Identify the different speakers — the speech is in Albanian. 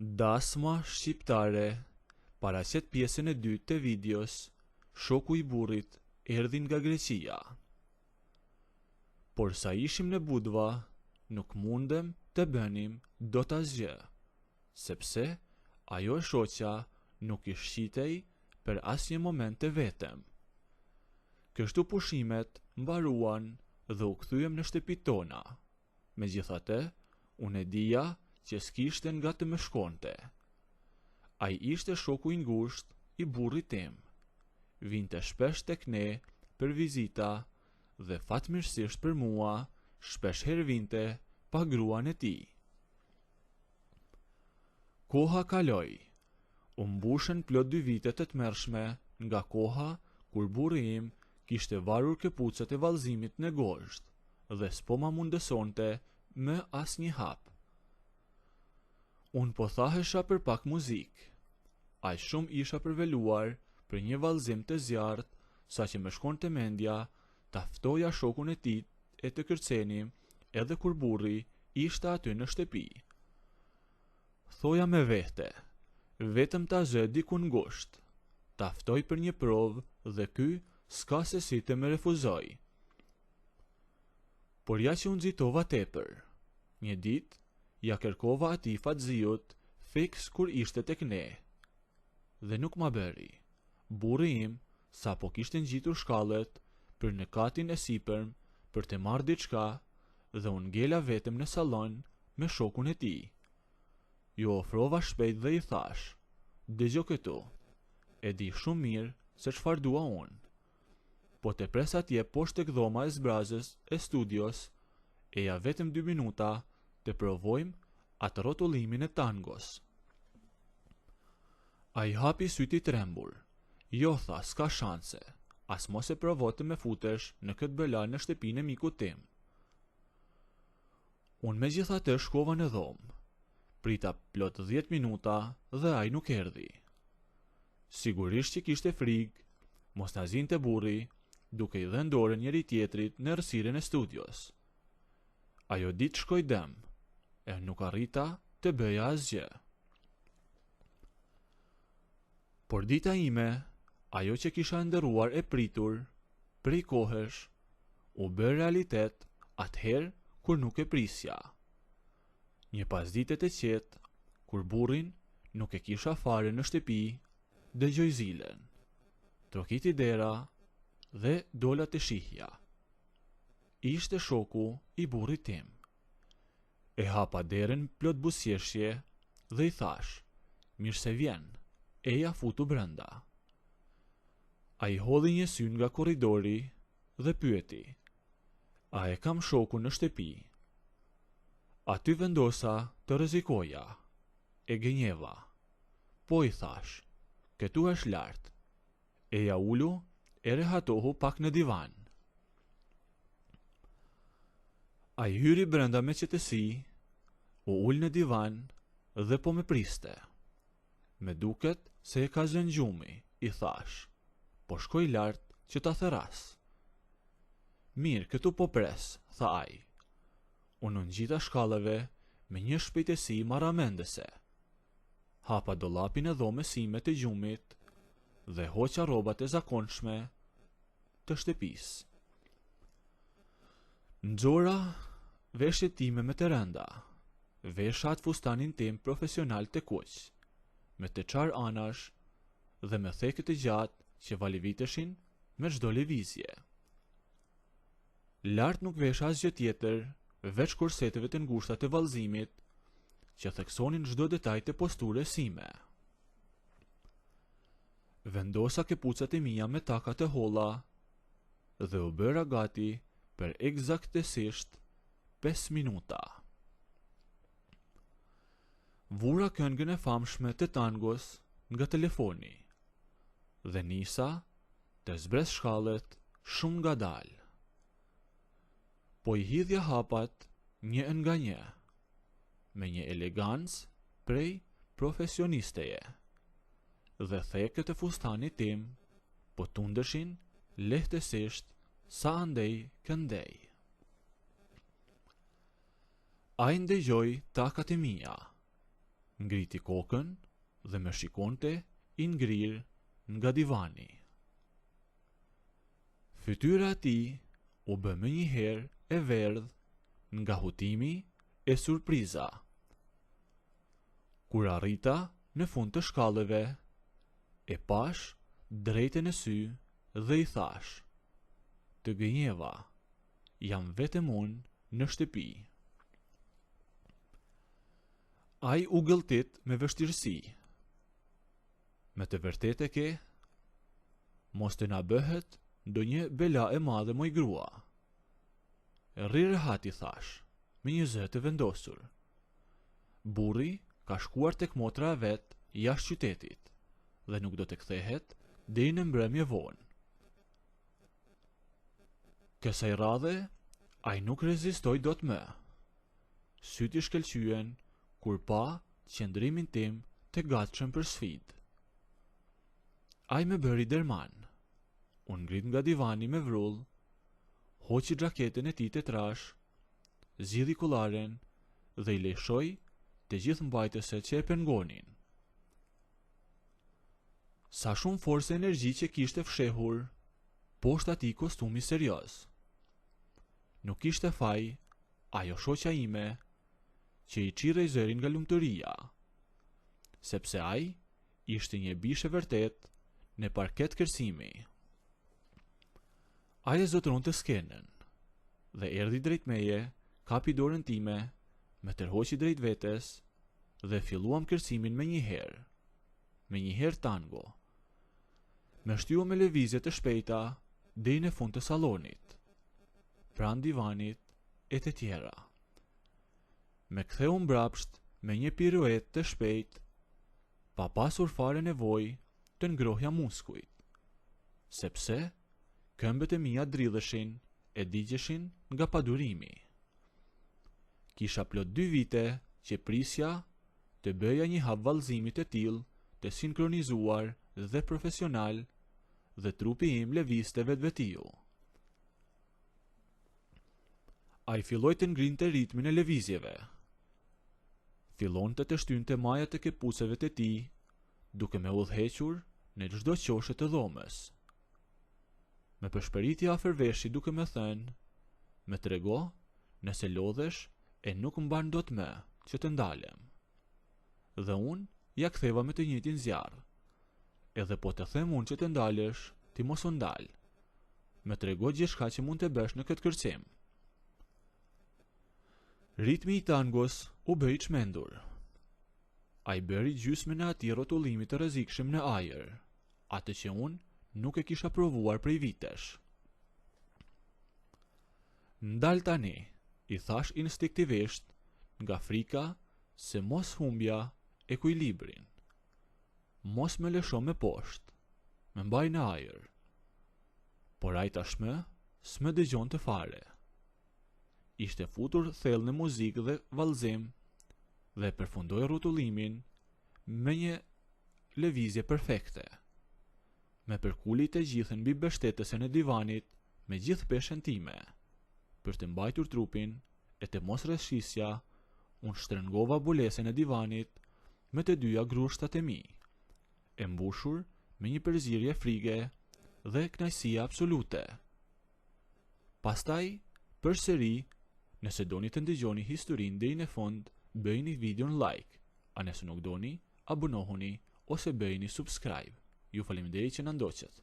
Speaker 1: Dasma shqiptare paraqet pjesën e dytë të videos Shoku i burrit erdhi nga Greqia. Por sa ishim në Budva, nuk mundëm të bënim dot asgjë, sepse ajo e shoqja nuk i shqitej për asnjë moment të vetëm. Kështu pushimet mbaruan dhe u kthyem në shtëpitë tona. Megjithatë, unë e dija që s'kishte nga të më shkonte. Ai ishte shoku i ngushtë i burrit tim. Vinte shpesh tek ne për vizita dhe fatmirësisht për mua, shpeshherë vinte pa gruan e tij. Koha kaloi. U mbushën plot dy vite të tmerrshme nga koha kur burri im kishte varur këpucët e vallëzimit në gozhdë dhe s'po ma mundësonte më asnjë hap. Unë po thahesha për pak muzikë. Aq shumë isha përvëluar për një vallëzim të zjarrtë saqë më shkonte mendja ta ftoja shokun e tij e të kërcenim edhe kur burri ishte aty në shtëpi. Thoja me vehte, vetëm ta zë diku ngushtë, ta ftoj për një provë dhe ky s'ka se si të më refuzojë. Por ja që u nxitova tepër. Një ditë, ia kërkova atij fatziut fiks kur ishte tek ne. Dhe nuk ma bëri. Burri im sapo kishte ngjitur shkallët për në katin e sipërm për të marrë diçka dhe unë ngela vetëm në sallon me shokun e tij. Iu ofrova shpejt dhe i thashë, Dëgjo këtu, e di shumë mirë se çfarë dua unë. Po të pres atje poshtë tek dhoma e zbrazët e studios, eja vetëm dy minuta të provojmë atë rrotullimin e tangos. Ai hapi sytë i trembur. Jo, tha, s'ka shanse. As mos e provo të më futesh në këtë bela në shtëpinë e mikut tim. Unë megjithatë shkova në dhomë. Prita plot 10 minuta dhe ai nuk erdhi. Sigurisht që kishte frikë, mos na zinte burri, duke i dhënë dorën njëri-tjetrit në errësirën e studios. Ajo ditë shkoi dëm, e nuk arrita të bëja asgjë. Por dita ime, ajo që kisha ëndërruar e pritur, prej kohësh, u bë realitet atëherë kur nuk e prisja. Një pasdite të qetë, kur burrin nuk e kisha fare në shtëpi, dëgjoj zilen. Trokiti dera dhe dola të shihja. Ishte shoku i burrit tim. E hapa derën plot buzëqeshje dhe i thashë, Mirë se vjen, eja futu brenda. Ai hodhi një sy nga korridori dhe pyeti, A e kam shokun në shtëpi? Aty vendosa të rrezikoja. E gënjeva. Po i thashë, këtu është lart. Eja ulu e rehatohu pak në divan. Ai hyri brenda me qetësi, u ul në divan dhe po më priste. Më duket se e ka zënë gjumi, i thashë. Po shkoj lart që ta thërras. Mirë, këtu po pres, tha ai. Unë u ngjita shkallëve me një shpejtësi marramendëse. Hapa dollapin e dhomës sime të gjumit dhe hoqa rrobat e zakonshme të shtëpisë. Nxora veshjet time më të rënda, vesha atë fustanin tim profesional të kuq, me të çarë anash dhe me thekë të gjatë që valëviteshin me çdo lëvizje. Lart nuk vesha asgjë tjetër veç korseteve të ngushta të vallëzimit që theksonin çdo detaj të posturës sime. Vendosa këpucët e mia me taka të holla dhe u bëra gati për ekzaktësisht 5 minuta. Vura këngën e famshme të tangos nga telefoni dhe nisa Të zbres shkallët shumë ngadalë. Po i hidhja hapat një e nga një, me një elegancë prej profesionisteje, dhe thekët e fustanit tim po tundeshin lehtësisht sa andej këndej. Ai ndëgjoi takat e mia. Ngriti kokën dhe më shikonte i ngrirë nga divani. Fytyra e tij u bë menjëherë e verdhë nga hutimi e surpriza. Kur arrita në fund të shkallëve, e pashë drejt e në sy dhe i thashë, Të gënjeva, jam vetëm unë në shtëpi. Ai u gëlltit me vështirësi. Me të vërtetë e ke? Mos të na bëhet ndonjë bela e madhe moj grua. Rri rehat i thashë, me një zë të vendosur. Burri ka shkuar tek motra e vet jashtë qytetit dhe nuk do të kthehet deri në mbrëmje vonë. Kësaj radhe, ai nuk rezistoi dot më. Sytë i shkëlqyen kur pa qëndrimin tim të gatshëm për sfidë. Ai më bëri derman. U ngrit nga divani me vrull, hoqi xhaketën e tij të trashë, zgjidhi kollaren dhe i lëshoi të gjithë mbajtëset që e pengonin. Sa shumë forcë e energji që kishte fshehur poshtë atij kostumi serioz. Nuk kishte faj ajo shoqja ime që i çirrej zëri nga lumturia, sepse ai ishte një bishë e vërtetë në parket kërcimi. Ai e zotëronte skenën dhe erdhi drejt meje, kapi dorën time, më tërhoqi drejt vetes dhe filluam kërcimin menjëherë. Menjëherë tango. Më shtyu me lëvizje të shpejta deri në fund të sallonit, pranë divanit e të tjera. Më ktheu mbrapsht me një piruetë të shpejtë, pa pasur fare nevojë të ngrohja muskujt, sepse këmbët e mia dridheshin e digjeshin nga padurimi. Kisha plot dy vite që prisja të bëja një hap vallëzimi të tillë të sinkronizuar dhe profesional dhe trupi im lëvizte vetvetiu. Ai filloi të ngrinte ritmin e lëvizjeve. Fillonte të shtynte majat e këpucëve të tij, duke më udhëhequr në çdo qoshe të dhomës. Më pëshpëriti afër veshit duke më thënë, më trego nëse lodhesh e nuk mban dot më që të ndalem. Dhe unë ia ktheva me të njëjtin zjarr. Edhe po të them unë që të ndalësh, ti mos u ndal. Më trego gjithçka që mund të bësh në këtë kërcim. Ritmi i tangos u bë i çmendur. Ai bëri gjysmën e atij rrotullimi të rrezikshëm në ajër, atë që unë nuk e kisha provuar prej vitesh. Ndal tani, i thashë instinktivisht nga frika se mos humbja ekuilibrin. Mos më lësho më poshtë, më mbaj në ajër. Por ai tashmë s'më dëgjonte fare. Ishte futur thellë në muzikë dhe vallëzim dhe e përfundoi rrotullimin me një lëvizje perfekte. Më përkuli të gjithën mbi mbështetësen e divanit me gjithë peshën time. Për të mbajtur trupin e të mos rrëshqisja, unë shtrëngova mbulesën e divanit me të dyja grushtat e mi, e mbushur me një përzierje frige dhe kënaqësie absolute. Pastaj, përsëri, nëse doni të ndëgjoni historinë deri në fund, bëjini videon like, a nëse nuk doni, abonohuni ose bëjini subscribe. Ju faleminderit që na ndoqët.